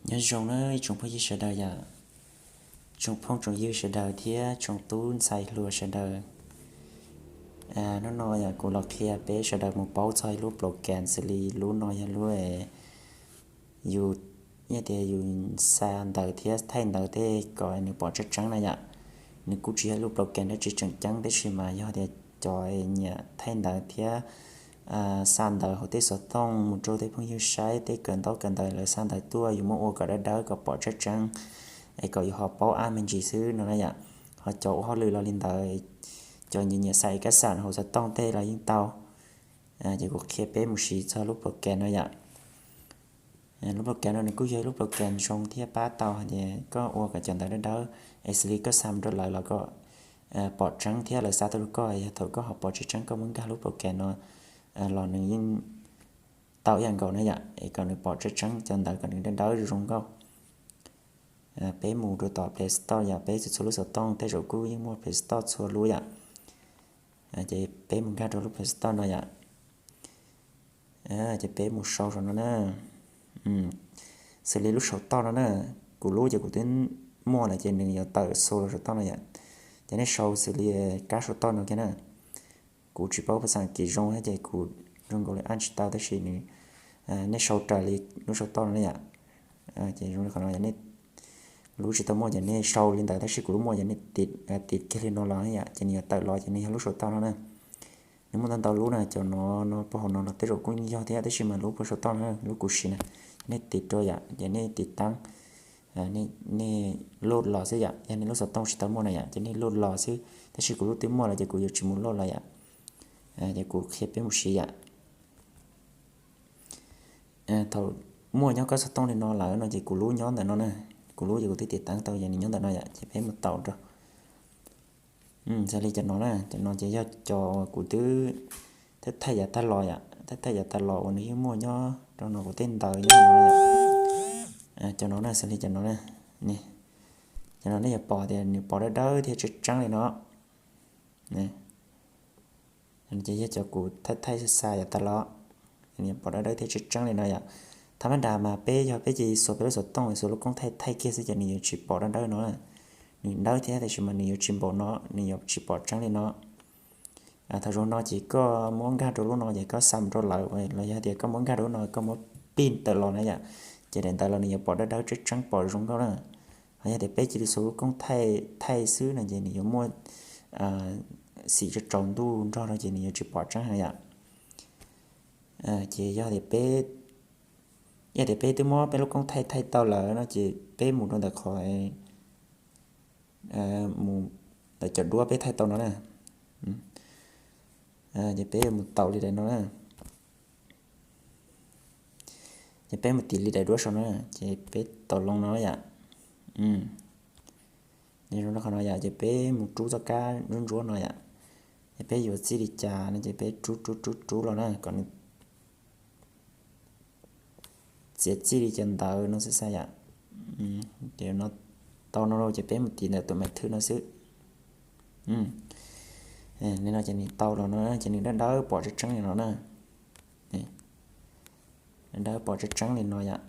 Nyob zoo na ib tsoom phooj ywg sawv daws yom, tsoom phooj tsoom ywg sawv daws thiab tsoom tub ntxhais hluas sawv daws. Hnub no yog kuv los qhia peb sawv daws mus paub txog ib lub program xws li lub no yog lub yus, yog tias yus xa ntawv thiab thaij ntawv tej kom nws pom tseeb tseeb na yom. Nws kuj tsis yog lub program dab tsi tseem ceeb tab sis mas yog tias cov nyiam thaij ntawv thiab xa ntawv hauv tej xov tooj mus rau tej phooj ywg saib tej kawm ntaub kawm ntawv lawv xa ntawv tuaj yus muab ua kom dawb dawb kom pom tseeb tseeb es kom yus ho paub ab me ntsis xwb no na yom. Ho cov ua hauj lwm los li ntawd, cov nyiam nyiam xa ib kab xam hauv xov tooj tej los yeej tau. Ces kuv qhia peb mus siv txog lub program no yom. Lub program no nws kuj yog ib lub program zoo thiab pab tau hais tias koj ua kom cov ntawv dawb dawb es xws li koj xa mus rau lawv los kom pom tseeb thiab lawv xa tuaj rau koj, yog thaum koj ho pom tseeb tseeb koj muab nkag lub program no los nws yeej tau ib yam nkaus na yom, es kom nws pom tseeb tseeb cov ntawv kom nws dawb dawb zoo nkauj. Peb mus rau tom Play Store yom, peb txhua txhua lub xov tooj tej zaum kuj yeej muaj Play Store txhua lub yom. Ces peb mus nkag rau lub Play Store no yom. Ces peb mus sau saum no na. Xws li lub saum toj no na, kuv lub ces kuv twb muaj lawm ces nws yuav tawm xu los saum toj no yom. Ces nej sau xws li kab saum toj no kiag na. Kuv tsis paub phas xas As kiv zoo thiab ces kuv zoo nkaus li ab tsis tau tab sis nws, nej sau raws li lub saum toj no na yom. Ces zoo li qhov no yom, nej lub tsis tau muaj ces nej sau li ntawd tab sis kuv lub muaj ces nej tiv kiag li no los yom, ces nws yuav tawm los ces nws yog lub saum toj no na. Nws muaj ntau ntau lub na, cov no no puag hauv no los tej zaum kuj yog thiab tab sis mas lub puag saum toj no lub kuv siv na, nej tiv rau yom, ces nej tiv tab, nej load los xwb yom, yog nej lub xov tooj tsis tau muaj na yom ces nej load los xwb, tab sis kuv lub twb muaj lawm ces kuv yuav tsis mus load los yom. Ces kuv qhia peb mus siv yom. Thaum muaj nyob koj xov tooj li no lawm no ces kuv lub nyob ntawm no na, kuv lub ces kuv twb tiv tab tau ces nws nyob ntawm no yom, ces peb mus taus rau. Xws li cov no na, cov no ces yog cov kuv twb thaij thaij yav tag los yom, thaij thaij yav tag los uas nws yeej muaj nyob rau no kuv tej ntawv nyob no yom. Cov no na, xws li cov no na, cov no nej yuav pom tias nws pom dawb dawb thiab tseeb tseeb li no. Ces yog cov kuv thaij thaij xa xa yav tas los, nws pom dawb dawb thiab tseeb tseeb li no yom. Thab mab das mas peb yog peb cia li xuas peb lub xov tooj xuas lub koob thaij thaij kiag xwb ces nws yuav tsis pom dawb dawb no. Nws dawb thiab tab sis mas nws yuav tsis npaum no, nws yuav tsis pom tseeb li no. Thaum zoo no ces koj muab nkag rau lub no ces koj xa mus rau lawv, los yog tias koj muab nkag rau lub no koj muab pin tawm los na yom, ces daim ntawd los nws yuav pom dawb dawb tseeb tseeb pom zoo nkauj na. Ho yog tias peb cia li xuas lub koob thaij thaij xwb no ces nws yuav muaj xim tsaus ntuj nrog rau ces nws yuav tsis pom tseeb na yom. Ces yog tias peb, yog tias peb twb muab peb lub koob thaij thaij tau lawm no ces peb mus rau ntawm qhov, mus ntawm cov duab peb thaij tau no na. Ces peb mus taus li daim no na. Ces peb mus tiv li daim duab saum no ces peb taus loo no yom. Ces zoo li qhov no yom, ces peb mus rub txoj kab ntsuab ntsuab no yom. Ces peb yuav txij li cas no ces peb rub rub rub rub los na kom nws txiav txij li cov ntawv no xwb xwb yom. Ces no tau no ces peb mus tiv ntawm tus maiv thwb no xwb. Li no ces nws tau los no ces nws dawb dawb pom tseeb tseeb li no na. Dawb pom tseeb tseeb li no yom.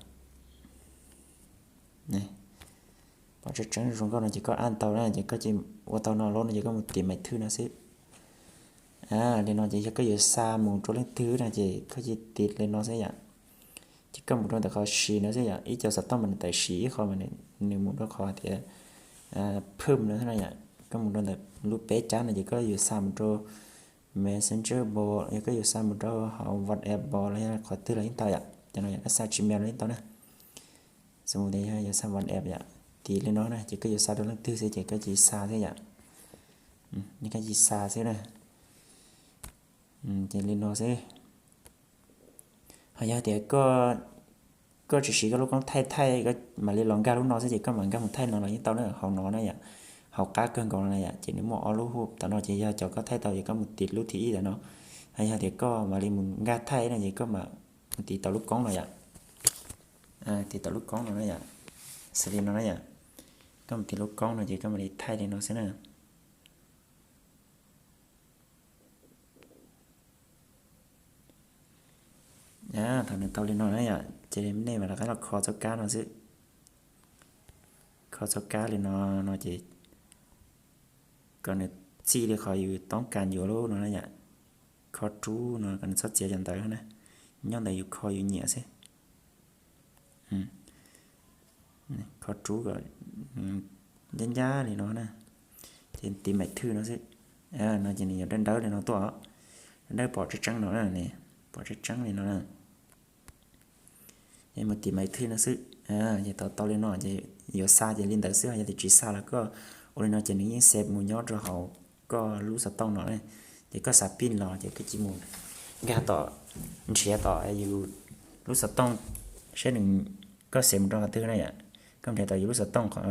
Pom tseeb tseeb zoo nkauj no ces koj ab tau na ces koj cia ua tau no lawm no ces koj mus tiv maiv thwb no xwb. Li no ces yog koj yuav xa mus rau leej twg no ces koj cia tiv li no xwb yom. Ces koj mus rau ntawm qhov siv no xwb yom, ib co xov tooj mas nws tawm siv, ib qho mas nws mus rau qhov tias phwm no xwb no yom. Koj mus rau ntawm lub peb cab no ces koj yuav xa mus rau Messenger bot, yog koj yuav xa mus rau hauv WhatsApp bot los yog qhov twg los yeej tau yom. Cov no yom koj xa Gmail los yeej tau na. Xws li yog yuav xa WhatsApp yom, tiv li no na ces koj yuav xa rau leej twg xwb ces koj cia li xa xwb yom. Nej koj cia li xa xwb na. Ces li no xwb. Ho yog tias koj tsis siv koj lub koob thaij thaij, koj mam li los nkag lub no xwb ces koj mam nkag mus thaij no los yeej tau na, hauv no na yom, hauv qab kawg nkaus no na yom, ces nws muaj ob lub hub, tam no ces yog cov koj thaij tau ces koj mus tiv lub thib ib tam no. Ho yog tias koj mam li mus nkag thaij no ces koj mam mus tiv tau lub koob no yom. Tiv tau lub koob no na yom, xws li no na yom, koj mus tiv lub koob no ces koj mam li thaij li no xwb na. Thaum nws tau li no na yom, ces nej mam rov qab los kho txoj kab no xwb. Kho txoj kab li no, no ces kom nws txij li qhov yus toob kas yuav lub no na yom. Kho rub no kom nws txhob txiav cov ntawd na, nyob ntawm yus kho yus nyiam xwb. Kho rub kom ncab ncab li no na, ces tiv maiv thwj no xwb. No ces nws yuav dawb dawb li no tuaj, dawb dawb pom tseeb tseeb no na, pom tseeb tseeb li no na. Ces mus tiv maiv thwj no xwb. Ces tau tau li no ces yuav xa ces li ntawd xwb, yog tias tsis xa los koj ua li no ces nws yeej save mus nyob rau hauv koj lub xov tooj no. Ces koj xav pin los ces koj cia mus nkag tom, nrhiav tom yus lub xov tooj, saib nws, koj save mus rau qhov twg na yom. Koj nrhiav tom yus lub xov tooj qhov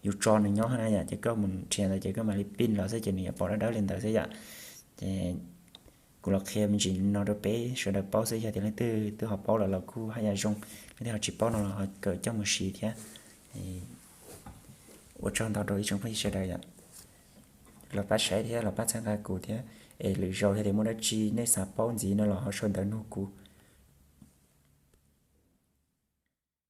yus tso nws nyob na yom, ces koj mus nrhiav ntawd ces koj mam li pin los xwb ces nws yuav pom dawb dawb li ntawd xwb yom. Ces kuv los qhia me ntsis no rau peb sawv daws paub xwb, yog tias leej twg twb ho paub lawm los kuj haj yam zoo, leej twg ho tsis paub no los ho kawm coj mus siv thiab. Ua tsaug ntau rau ib tsoom phooj ywg sawv daws yom, los pab saib thiab los pab txhawb nqa kuv thiab. Es lwm zaus yog tias muaj dab tsi nej xav paub ntxiv no los ho sau ntawv nug kuv.